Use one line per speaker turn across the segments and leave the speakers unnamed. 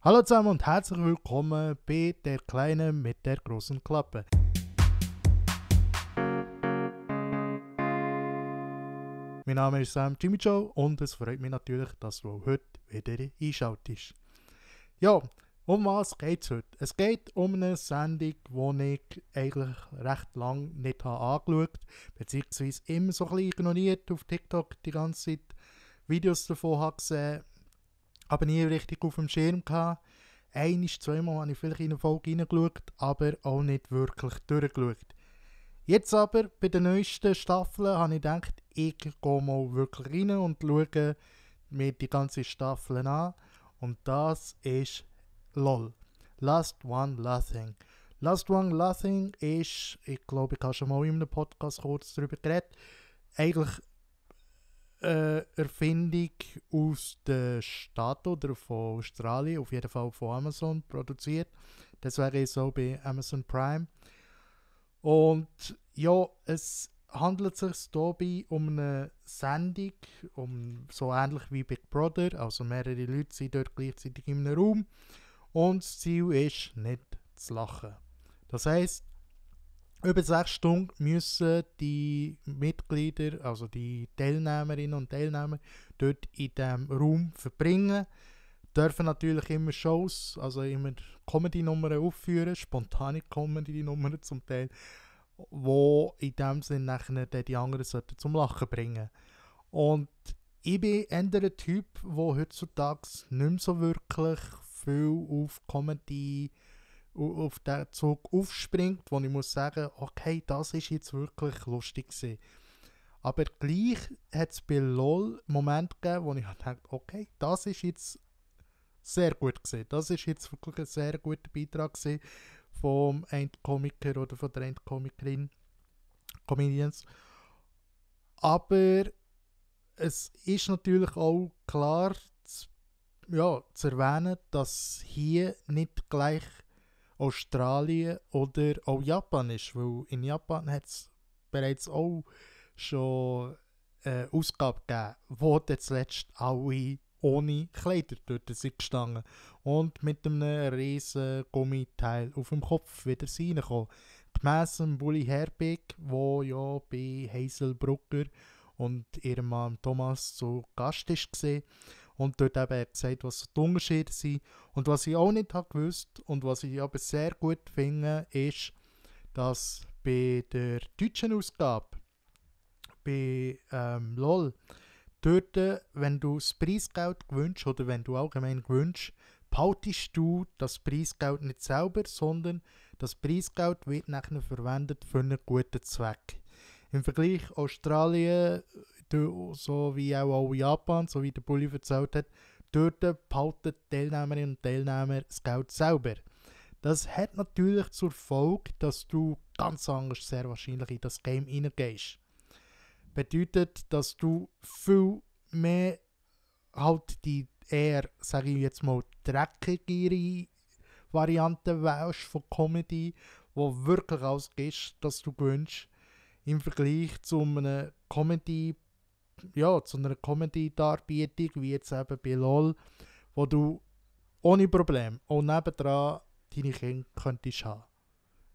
Hallo zusammen und herzlich willkommen bei der Kleinen mit der großen Klappe. Mein Name ist Sam Jimmy Joe und es freut mich natürlich, dass du heute wieder einschaltest. Ja, um was geht es heute? Es geht um eine Sendung, die ich eigentlich recht lange nicht habe angeschaut habe, beziehungsweise immer so ein bisschen ignoriert auf TikTok die ganze Zeit Videos davon habe gesehen, aber nie richtig auf dem Schirm gehabt. Zweimal habe ich vielleicht in eine Folge reingeschaut, aber auch nicht wirklich durchgeschaut. Jetzt aber, bei der neuesten Staffel, habe ich gedacht, ich gehe mal wirklich rein und schaue mir die ganze Staffel an. Und das ist LOL. Last One Laughing. Last One Laughing ist, ich glaube, ich habe schon mal in einem Podcast kurz darüber geredet, eigentlich Erfindung aus den Staaten oder von Australien, auf jeden Fall von Amazon produziert. Deswegen ist es auch bei Amazon Prime. Und ja, es handelt sich dabei um eine Sendung, so ähnlich wie Big Brother, also mehrere Leute sind dort gleichzeitig in einem Raum und das Ziel ist, nicht zu lachen. Das heisst, über 6 Stunden müssen die Mitglieder, also die Teilnehmerinnen und Teilnehmer, dort in diesem Raum verbringen. Dürfen natürlich immer Shows, also immer Comedy-Nummern aufführen, spontane Comedy-Nummern zum Teil, wo in dem Sinne nachher die anderen sollten zum Lachen bringen. Und ich bin eher ein Typ, der heutzutage nicht mehr so wirklich viel auf Comedy auf den Zug aufspringt, wo ich muss sagen, okay, das ist jetzt wirklich lustig gewesen. Aber gleich hat es bei LOL Momente gegeben, wo ich dachte, okay, das ist jetzt sehr gut gewesen. Das ist jetzt wirklich ein sehr guter Beitrag gewesen vom Endkomiker oder von der Endkomikerin, Comedians. Aber es ist natürlich auch klar zu erwähnen, dass hier nicht gleich Australien oder auch Japan ist, weil in Japan hat es bereits auch schon Ausgaben gegeben, wo dann zuletzt alle ohne Kleider dort sind gestanden und mit einem riesen Gummiteil auf dem Kopf wieder reinkommen. Gemäss dem Bully Herbig, wo ja bei Hazel Brugger und ihrem Mann Thomas zu Gast war und dort eben gesagt, was die Unterschiede sind. Und was ich auch nicht gewusst und was ich aber sehr gut finde, ist, dass bei der deutschen Ausgabe, bei LOL, dort, wenn du das Preisgeld gewünscht oder wenn du allgemein gewünscht, behaltest du das Preisgeld nicht selber, sondern das Preisgeld wird nachher verwendet für einen guten Zweck. Im Vergleich Australien, so wie auch Japan, so wie der Bulli erzählt hat, dort behalten die Teilnehmerinnen und Teilnehmer das Geld selber. Das hat natürlich zur Folge, dass du ganz anders sehr wahrscheinlich in das Game reingehst. Bedeutet, dass du viel mehr halt die eher, sage ich jetzt mal, dreckigere Variante wählst von Comedy, wo wirklich alles ist, dass du gewünscht, im Vergleich zu einer Comedy, zu einer Comedy-Darbietung, wie jetzt eben bei LOL, wo du ohne Problem auch nebendran deine Kinder könntest haben.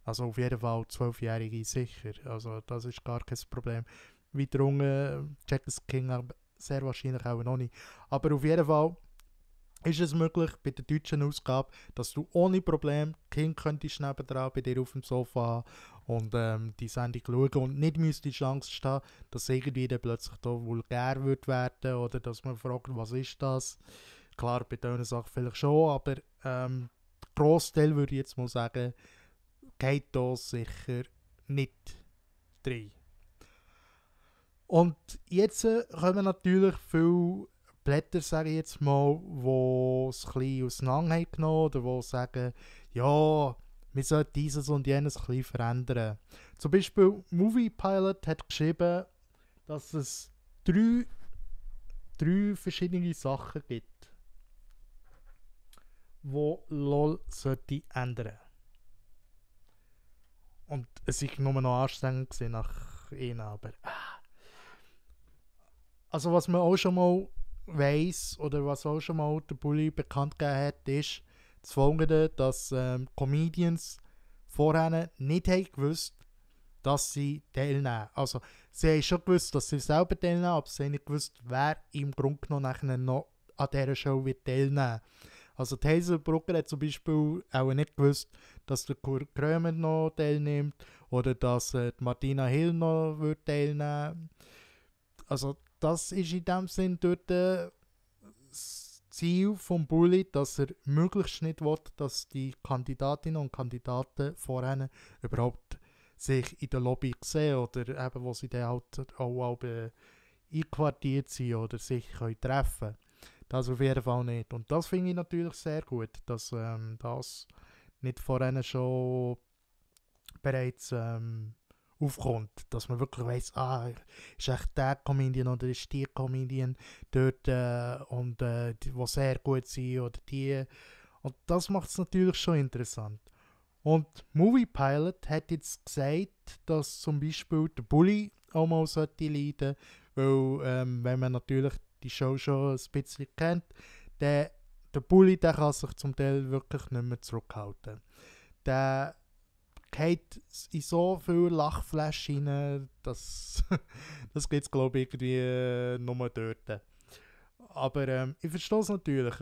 Also auf jeden Fall 12-Jährige sicher. Also das ist gar kein Problem. Weiter unten checkt das Kind sehr wahrscheinlich auch noch nicht. Aber auf jeden Fall ist es möglich bei der deutschen Ausgabe, dass du ohne Problem Kind könntest nebendran bei dir auf dem Sofa und die Sendung schauen und nicht müsstest Angst haben, dass irgendwie dann plötzlich da vulgär wird werden oder dass man fragt, was ist das? Klar, bei diesen Sachen vielleicht schon, aber der Großteil würde ich jetzt mal sagen, geht da sicher nicht rein. Und jetzt kommen natürlich viele Blätter, sage ich jetzt mal, die es ein bisschen auseinander haben genommen oder die sagen, ja, wir sollten dieses und jenes ein bisschen verändern. Zum Beispiel Movie Pilot hat geschrieben, dass es drei verschiedene Sachen gibt, wo LOL sollte ändern. Und es war nur noch anstrengend nach ihnen, aber also was man auch schon mal weiss oder was auch schon mal der Bulli bekannt gegeben hat, ist, das Folgende, dass Comedians vorher nicht haben gewusst, dass sie teilnehmen. Also, sie haben schon gewusst, dass sie selber teilnehmen, aber sie haben nicht gewusst, wer im Grunde genommen nachher noch an dieser Show wird teilnehmen. Also, die Hazel Brugger hat zum Beispiel auch nicht gewusst, dass der Kurt Krömer noch teilnimmt oder dass die Martina Hill noch wird teilnehmen. Also, das ist in dem Sinn dort das Ziel vom Bully, dass er möglichst nicht will, dass die Kandidatinnen und Kandidaten vorher überhaupt sich in der Lobby sehen oder eben, wo sie dann halt auch einquartiert sind oder sich können treffen können. Das auf jeden Fall nicht. Und das finde ich natürlich sehr gut, dass das nicht vorher schon bereits aufkommt. Dass man wirklich weiss, ist echt der Comedian oder ist die Comedian dort und die sehr gut sind oder die. Und das macht es natürlich schon interessant. Und Movie Pilot hat jetzt gesagt, dass zum Beispiel der Bully auch mal leiden sollte, weil wenn man natürlich die Show schon ein bisschen kennt, der Bully der kann sich zum Teil wirklich nicht mehr zurückhalten. Der geht in so viel Lachflash rein, dass das gibt es glaube ich irgendwie nur dort. Aber ich verstehe es natürlich.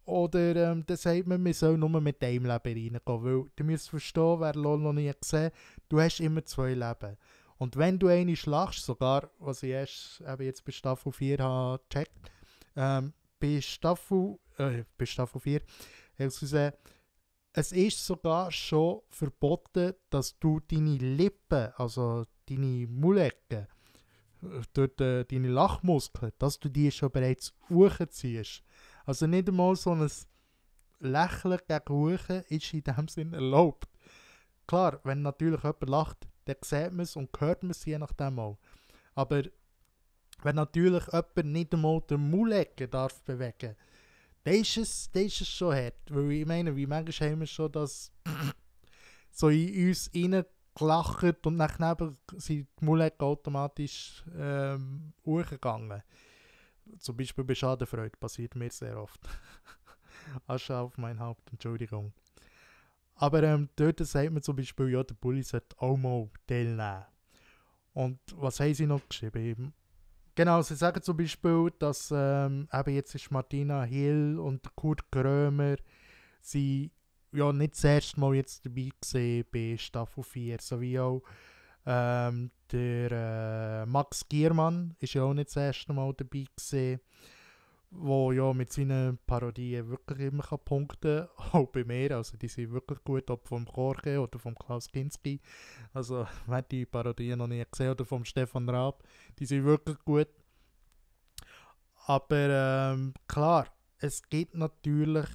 Oder dann sagt man soll nur mit einem Leben reingehen, weil du musst verstehen, wer LOL noch nie gesehen hat, du hast immer 2 Leben. Und wenn du eine lachst, sogar, was ich erst jetzt bei Staffel 4 habe gecheckt, bei Staffel 4, es ist sogar schon verboten, dass du deine Lippen, also deine Maulecken, dort deine Lachmuskeln, dass du die schon bereits hochziehst. Also nicht einmal so ein Lächeln gegen hoch ist in dem Sinn erlaubt. Klar, wenn natürlich jemand lacht, dann sieht man es und hört man es je nachdem auch. Aber wenn natürlich jemand nicht einmal den Maulecken darf bewegen, dann ist es schon hart. Weil ich meine, wie manchmal haben wir schon das so in uns reingelacht und nachher sind die Maulecken automatisch hochgegangen. Zum Beispiel bei Schadenfreude passiert mir sehr oft. Asche auf mein Haupt, Entschuldigung. Aber dort sagt man zum Beispiel, ja, der Bully sollte auch mal teilnehmen. Und was haben sie noch geschrieben? Genau, sie sagen zum Beispiel, dass eben jetzt ist Martina Hill und Kurt Krömer sie ja nicht das erste Mal jetzt dabei gesehen bei Staffel 4, sowie auch der Max Giermann ist ja auch nicht das erste Mal dabei gesehen, wo ja mit seinen Parodien wirklich immer punkten kann, auch bei mir, also die sind wirklich gut, ob vom Jorge oder vom Klaus Kinski, also wer die Parodien noch nie gesehen oder vom Stefan Raab, die sind wirklich gut. Aber klar, es gibt natürlich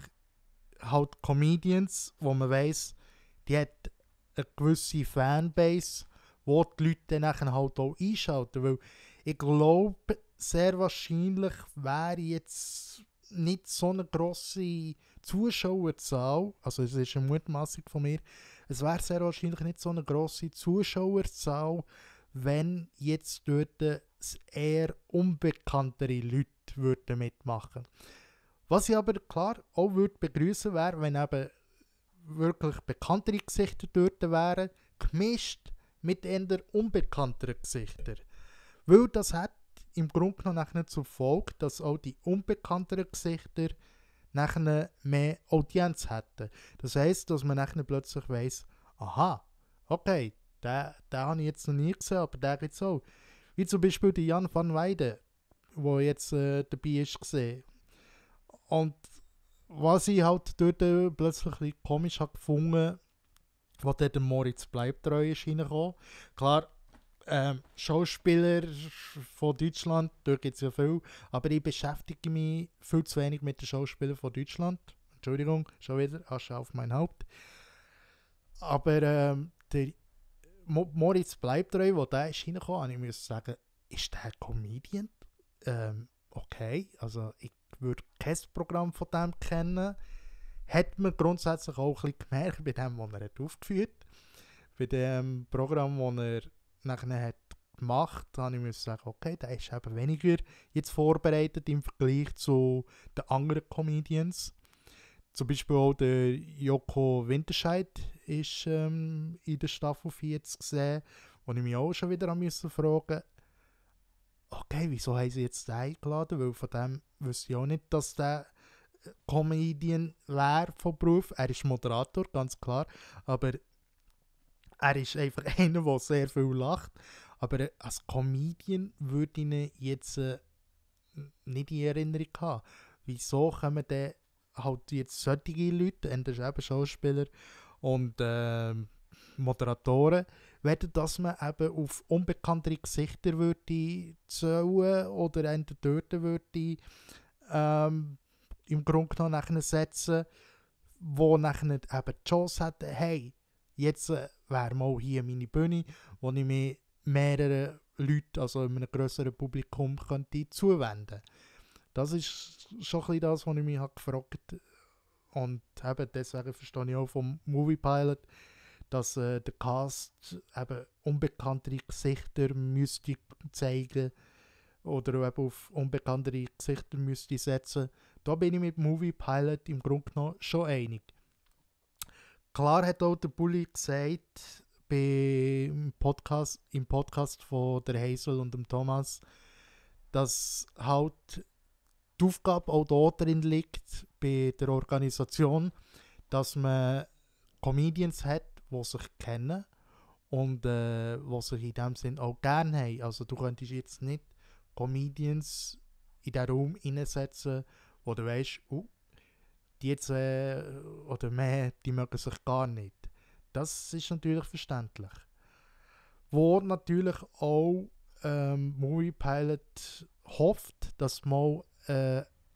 halt Comedians, wo man weiss, die hat eine gewisse Fanbase, wo die Leute dann nachher halt auch einschalten. Weil ich glaube, sehr wahrscheinlich wäre jetzt nicht so eine grosse Zuschauerzahl, also es ist eine Mutmaßung von mir, es wäre sehr wahrscheinlich nicht so eine grosse Zuschauerzahl, wenn jetzt dort eher unbekanntere Leute würden mitmachen. Was ich aber klar auch würde begrüßen wäre, wenn eben wirklich bekanntere Gesichter dort wären, gemischt mit eher unbekannteren Gesichtern. Weil das hat im Grunde genommen nachher zur Folge, dass auch die unbekannteren Gesichter nachher mehr Audienz hätten. Das heisst, dass man nachher plötzlich weiss, aha, okay, den habe ich jetzt noch nie gesehen, aber der gibt es auch. Wie zum Beispiel die Jan van Weyden, der jetzt dabei ist gesehen. Und was ich halt dort plötzlich ein bisschen komisch habe gefunden, wo der Moritz Bleibtreu ist reingekommen. Klar, Schauspieler von Deutschland, dort gibt es ja viel, aber ich beschäftige mich viel zu wenig mit den Schauspielern von Deutschland. Entschuldigung, schon wieder, Asche auf mein Haupt. Aber der Moritz Bleibtreu, wo der ist reingekommen, ich muss sagen, ist der Comedian? Okay, also ich würde kein Programm von dem kennen. Hat man grundsätzlich auch ein bisschen gemerkt bei dem, was er hat aufgeführt hat. Bei dem Programm, das er nachher hat gemacht hat, habe ich sagen, okay, der ist eben weniger jetzt vorbereitet im Vergleich zu den anderen Comedians. zum Beispiel auch der Joko Winterscheid ist in der Staffel 40 gesehen, wo ich mich auch schon wieder fragen musste, okay, wieso haben sie jetzt den eingeladen? Weil von dem wüsste ich auch nicht, dass der Comedian wäre von Beruf. Er ist Moderator, ganz klar, aber er ist einfach einer, der sehr viel lacht. Aber als Comedian würde ich ihn jetzt nicht in Erinnerung haben. Wieso kommen dann halt jetzt solche Leute, entweder eben Schauspieler und Moderatoren, werden, dass man eben auf unbekanntere Gesichter würde zählen oder entweder dort würde im Grunde genommen nachher setzen, wo nachher eben die Chance hätten, hey, jetzt wäre mal hier meine Bühne, wo ich mich mehreren Leuten, also in einem grösseren Publikum, könnte zuwenden. Das ist schon ein bisschen das, was ich mich gefragt habe. Und eben deswegen verstehe ich auch vom Movie Pilot, dass der Cast eben unbekanntere Gesichter müsste zeigen oder eben auf unbekanntere Gesichter müsste setzen. Da bin ich mit Movie Pilot im Grunde genommen schon einig. Klar hat auch der Bulli gesagt, im Podcast von der Hazel und dem Thomas, dass halt die Aufgabe auch da drin liegt, bei der Organisation, dass man Comedians hat, die sich kennen und die sich in dem Sinn auch gerne haben. Also du könntest jetzt nicht Comedians in den Raum hineinsetzen, wo du weißt, die zwei oder mehr, die mögen sich gar nicht. Das ist natürlich verständlich. Wo natürlich auch Movie Pilot hofft, dass mal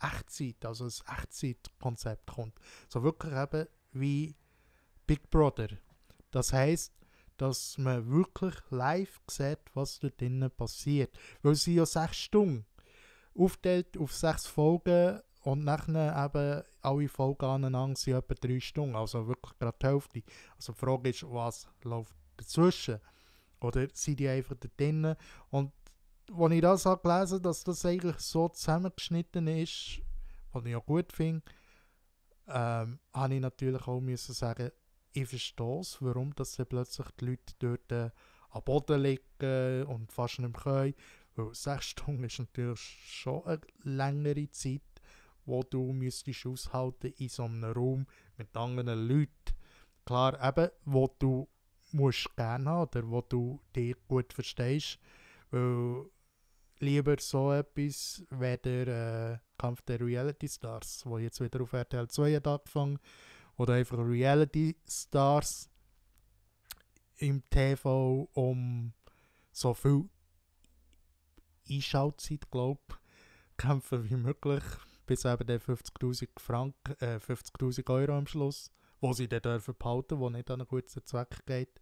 Echtzeit, also ein Echtzeitkonzept kommt. So wirklich eben wie Big Brother. Das heisst, dass man wirklich live sieht, was da drinnen passiert. Weil es sind ja 6 Stunden aufgeteilt auf 6 Folgen und nachher eben alle Folgen aneinander sind etwa 3 Stunden. Also wirklich gerade die Hälfte. Also die Frage ist, was läuft dazwischen? Oder sind die einfach da drinnen? Und als ich das habe gelesen habe, dass das eigentlich so zusammengeschnitten ist, was ich auch gut finde, habe ich natürlich auch müssen sagen, ich verstehe es, warum dass dann plötzlich die Leute dort am Boden liegen und fast nicht mehr können. Weil 6 Stunden ist natürlich schon eine längere Zeit, wo du müsstest aushalten in so einem Raum mit anderen Leuten. Klar, eben, wo du musst gerne haben oder wo du dich gut verstehst. Weil lieber so etwas, weder Kampf der Reality Stars, wo jetzt wieder auf RTL 2 hat angefangen, oder einfach Reality Stars im TV um so viel Einschaltzeit, glaube ich, kämpfen wie möglich, bis eben der 50'000 Euro am Schluss, wo sie dann dürfen behalten, wo nicht an einen guten Zweck geht.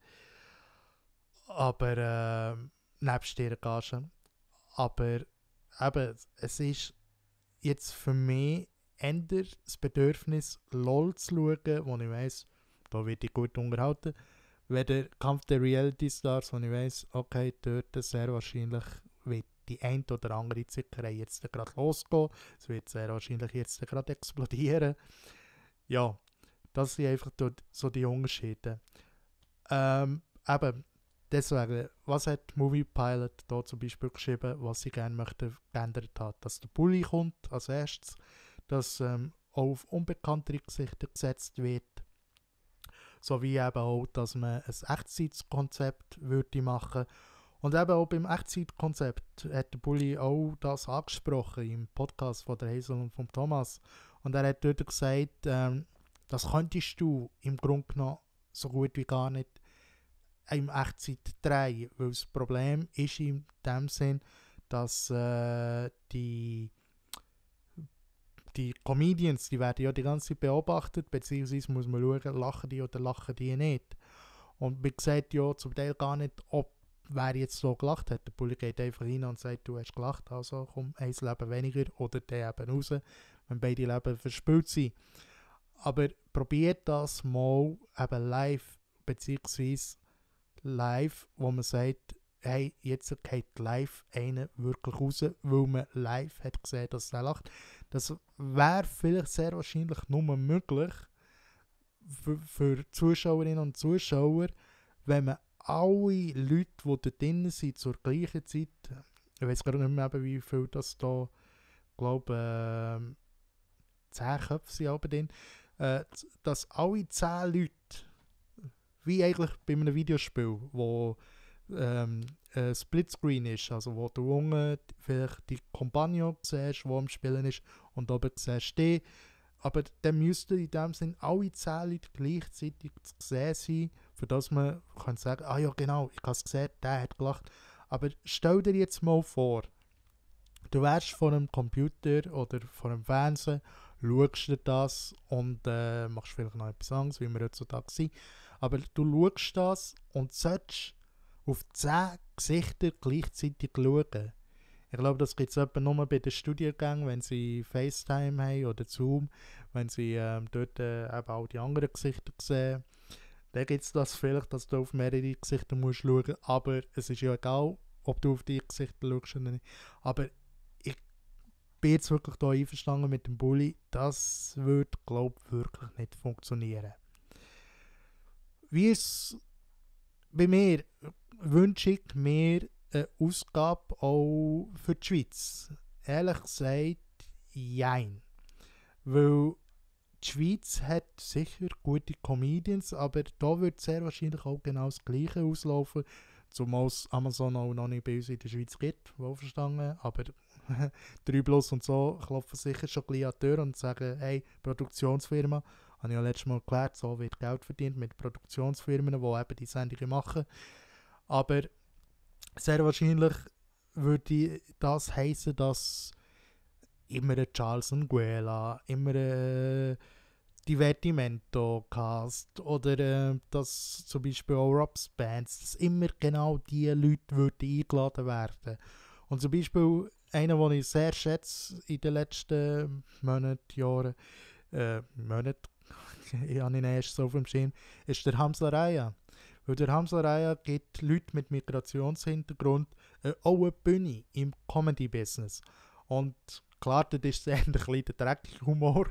Aber nebst ihrer Gage. Aber eben, es ist jetzt für mich eher das Bedürfnis, LOL zu schauen, wo ich weiss, da wird ich gut unterhalten. Wenn der Kampf der Reality Stars, wo ich weiss, okay, dort sehr wahrscheinlich wird die ein oder andere Zickerei jetzt gerade losgehen. Es wird sehr wahrscheinlich jetzt gerade explodieren. Ja, das sind einfach so die Unterschiede. Eben, deswegen, was hat Movie Pilot da zum Beispiel geschrieben, was sie gerne möchte geändert hat? Dass der Bulli kommt als erstes, dass auch auf unbekanntere Gesichter gesetzt wird, sowie eben auch, dass man ein Echtzeitkonzept würde machen. Und eben auch beim Echtzeitkonzept hat der Bulli auch das angesprochen im Podcast von der Hazel und von Thomas. Und er hat dort gesagt, das könntest du im Grunde genommen so gut wie gar nicht im Echtzeit drehen, weil das Problem ist in dem Sinn, dass die Comedians, die werden ja die ganze Zeit beobachtet, beziehungsweise muss man schauen, lachen die oder lachen die nicht. Und man sieht ja zum Teil gar nicht, ob wer jetzt so gelacht hat. Der Bulli geht einfach rein und sagt, du hast gelacht, also komm, ein Leben weniger oder der eben raus, wenn beide Leben verspielt sind. Aber probiert das mal eben live, beziehungsweise live, wo man sagt, hey, jetzt geht live einer wirklich raus, weil man live hat gesehen, dass er lacht. Das wäre vielleicht sehr wahrscheinlich nur möglich für Zuschauerinnen und Zuschauer, wenn man alle Leute, die dort drin sind, zur gleichen Zeit, ich weiß gar nicht mehr, eben, wie viel das da, ich glaube, 10 Köpfe sind aber drin, dass alle 10 Leute, wie eigentlich bei einem Videospiel, wo Splitscreen ist, also wo du unten vielleicht die Kompagnon siehst, die am Spielen ist, und oben siehst du die. Aber dann müssten in dem Sinn alle 10 Leute gleichzeitig zu sehen sein, für das man kann sagen, ah ja genau, ich habe es gesehen, der hat gelacht. Aber stell dir jetzt mal vor, du wärst vor einem Computer oder vor einem Fernsehen, schaust dir das und machst vielleicht noch etwas anderes, wie wir heutzutage sind. Aber du schaust das und sollst auf 10 Gesichter gleichzeitig schauen. Ich glaube, das gibt es etwa nur bei den Studiengängen, wenn sie FaceTime haben oder Zoom, wenn sie dort eben auch die anderen Gesichter sehen. Dann gibt es das vielleicht, dass du auf mehrere Gesichter musst schauen, aber es ist ja egal, ob du auf die Gesichter schaust oder nicht. Aber ich bin jetzt wirklich da einverstanden mit dem Bulli, das würde, glaube ich, wirklich nicht funktionieren. Wie es bei mir wünsche ich mir eine Ausgabe auch für die Schweiz. Ehrlich gesagt, jein. Weil die Schweiz hat sicher gute Comedians, aber da wird sehr wahrscheinlich auch genau das Gleiche auslaufen. Zumal es Amazon auch noch nicht bei uns in der Schweiz gibt, wohlverstanden. Aber 3 Plus und so klopfen sicher schon ein bisschen an die Tür und sagen, hey, Produktionsfirma, habe ich ja letztes Mal erklärt, so wird Geld verdient mit Produktionsfirmen, die eben die Sendungen machen. Aber sehr wahrscheinlich würde das heißen, dass immer ein Charles Nguela, immer ein Divertimento-Cast oder dass zum Beispiel auch Rob's Bands, dass immer genau diese Leute würden eingeladen werden. Und zum Beispiel einer, den ich sehr schätze in den letzten Monaten, Jahren, ich habe ihn erst so auf dem Schirm, ist der Hamza Raya. Weil der Hamza Raya gibt Leute mit Migrationshintergrund auch eine Bühne im Comedy-Business. Und klar, das ist eher ein bisschen der dreckige Humor,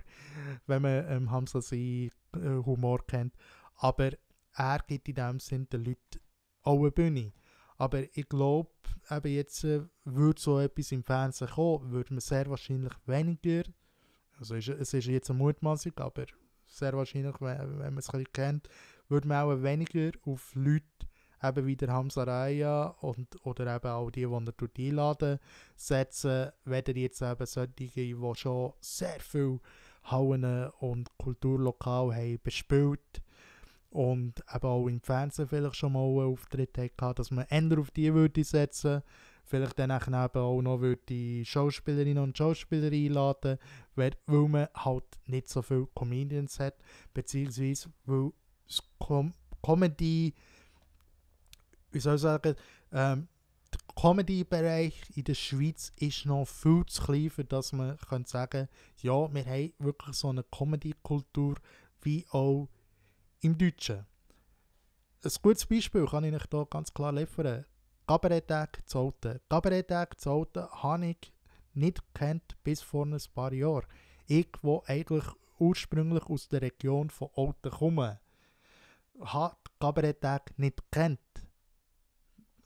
wenn man Hamza seinen Humor kennt. Aber er gibt in dem Sinn den Leuten auch eine Bühne. Aber ich glaube, eben jetzt würde so etwas im Fernsehen kommen, würde man sehr wahrscheinlich weniger, also es ist jetzt eine Mutmaßung, aber sehr wahrscheinlich, wenn man es ein bisschen kennt, würde man auch weniger auf Leute eben wie der Hamza Raya oder eben auch die er dort einladen, setzen, weder jetzt eben solche, die schon sehr viel Hallen und Kulturlokale haben bespielt und eben auch im Fernsehen vielleicht schon mal einen Auftritt hatten, dass man eher auf die würde setzen, vielleicht dann eben auch noch die Schauspielerinnen und Schauspieler einladen, weil man halt nicht so viele Comedians hat, beziehungsweise weil das Comedy, wie soll ich sagen, der Comedy-Bereich in der Schweiz ist noch viel zu klein, für dass man sagen kann, ja, wir haben wirklich so eine Comedy-Kultur wie auch im Deutschen. Ein gutes Beispiel kann ich euch hier ganz klar liefern. Kabarett-Tag Zolten. Kabarett-Tag Zolten habe ich nicht gekannt bis vor ein paar Jahren. Ich, der eigentlich ursprünglich aus der Region von Olten komme, habe Kabarett-Tag nicht gekannt.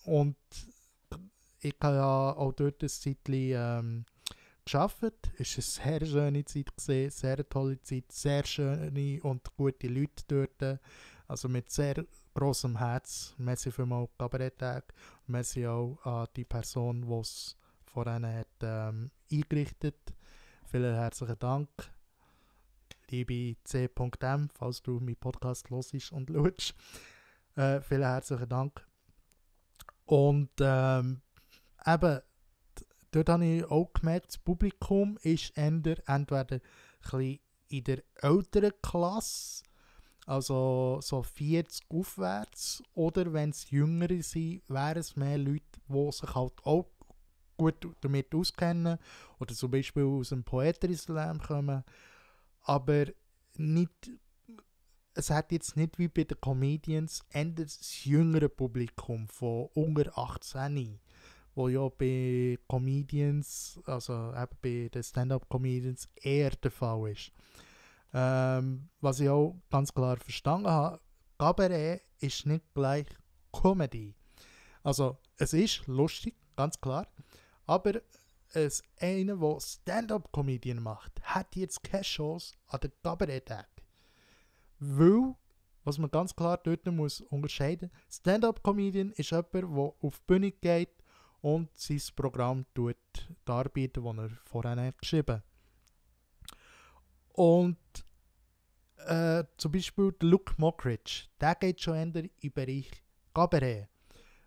Und ich habe ja auch dort ein Zeitchen gearbeitet. Es war eine sehr schöne Zeit, sehr tolle Zeit, sehr schöne und gute Leute dort. Also mit sehr grossem Herz. Merci vielmals Kabarett-Tag. Merci auch an die Person, die es vorhin hat eingerichtet. Vielen herzlichen Dank. Liebe C.M, falls du meinen Podcast hörst und schaust. Vielen herzlichen Dank. Und eben, dort habe ich auch gemerkt, das Publikum ist entweder ein bisschen in der älteren Klasse, also so 40 aufwärts, oder wenn es jüngere sind, wären es mehr Leute, die sich halt auch gut damit auskennen oder zum Beispiel aus dem Poetry Slam kommen, aber nicht, es hat jetzt nicht wie bei den Comedians das jüngere Publikum von unter 18, wo ja bei Comedians, also eben bei den Stand-Up-Comedians eher der Fall ist. Was ich auch ganz klar verstanden habe, Kabarett ist nicht gleich Comedy. Also es ist lustig, ganz klar, aber einer, der Stand-Up-Comedian macht, hat jetzt keine Chance an den Kabarett-Tag. Weil, was man ganz klar dort muss unterscheiden, Stand-Up-Comedian ist jemand, der auf die Bühne geht und sein Programm darbieten, das er vorher geschrieben hat. Und zum Beispiel der Luke Mockridge, der geht schon eher in den Bereich Kabarett.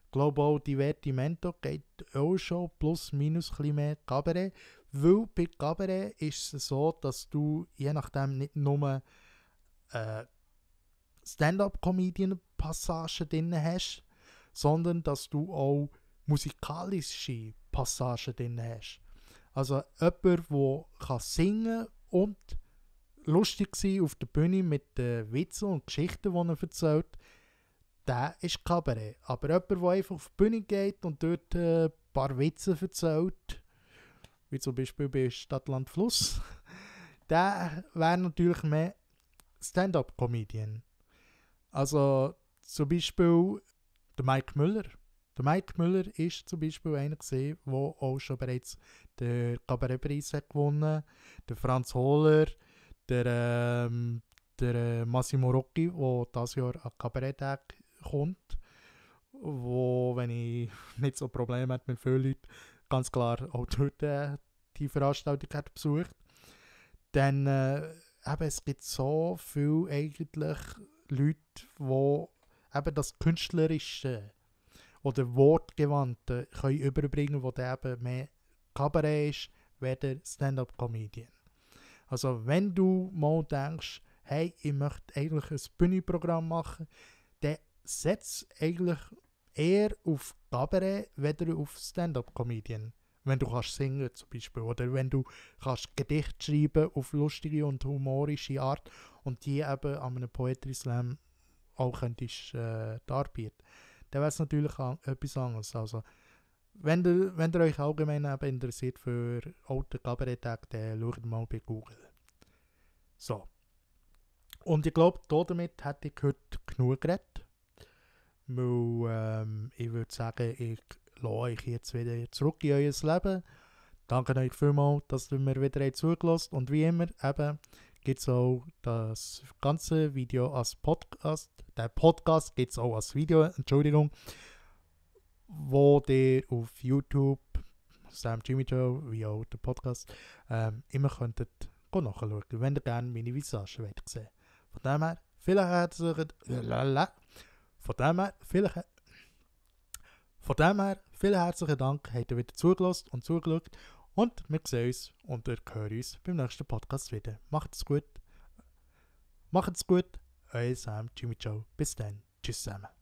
Ich glaube auch, Divertimento geht auch schon plus minus ein bisschen mehr Kabarett. Weil bei Kabarett ist es so, dass du je nachdem nicht nur Stand-Up-Comedian-Passagen drin hast, sondern dass du auch musikalische Passagen drin hast. Also jemand, der singen kann und lustig sein auf der Bühne mit den Witzen und Geschichten, die er erzählt, der ist Kabarett. Aber jemand, der einfach auf die Bühne geht und dort ein paar Witze erzählt, wie zum Beispiel bei Stadt, Land, Fluss, der wäre natürlich mehr Stand-Up-Comedian. Also zum Beispiel der Mike Müller. Der Mike Müller ist zum Beispiel einer gewesen, der auch schon bereits den Kabarettpreis hat gewonnen. Der Franz Hohler, der Massimo Rocchi, der dieses Jahr an Kabaretttag kommt, wo, wenn ich nicht so Probleme habe mit vielen Leuten, ganz klar auch dort die Veranstaltung hat besucht. Dann es gibt so viele eigentlich Leute, die eben das Künstlerische oder Wortgewandte können überbringen, wo der eben mehr Kabarett ist, wie der Stand-Up-Comedian. Also wenn du mal denkst, hey, ich möchte eigentlich ein Bühnenprogramm machen, dann setz eigentlich eher auf Kabarett, weder auf Stand-Up-Comedian. Wenn du kannst singen zum Beispiel, oder wenn du kannst Gedichte schreiben auf lustige und humorische Art und die eben an einem Poetry Slam auch könntest darbieten, dann wäre es natürlich etwas anderes. Also, wenn ihr euch allgemein eben interessiert für alte Kabarett-Tag, dann schaut mal bei Google. So. Und ich glaube, damit hätte ich heute genug geredet. Weil ich würde sagen, ich lasse euch jetzt wieder zurück in euer Leben. Danke euch vielmals, dass ihr mir wieder zugelassen habt. Und wie immer, eben, gibt es auch das ganze Video als Podcast. Der Podcast gibt es auch als Video, Entschuldigung, wo ihr auf YouTube, Sam Jimmy Joe, wie auch der Podcast, immer könntet nachschauen, wenn ihr gerne meine Visage wollt sehen. Von dem her, vielen herzlichen Dank, habt ihr wieder zugelassen und zugeschaut. Und wir sehen uns und wir hören uns beim nächsten Podcast wieder. Macht's gut. Euer Sam Jimmy Joe. Bis dann. Tschüss zusammen.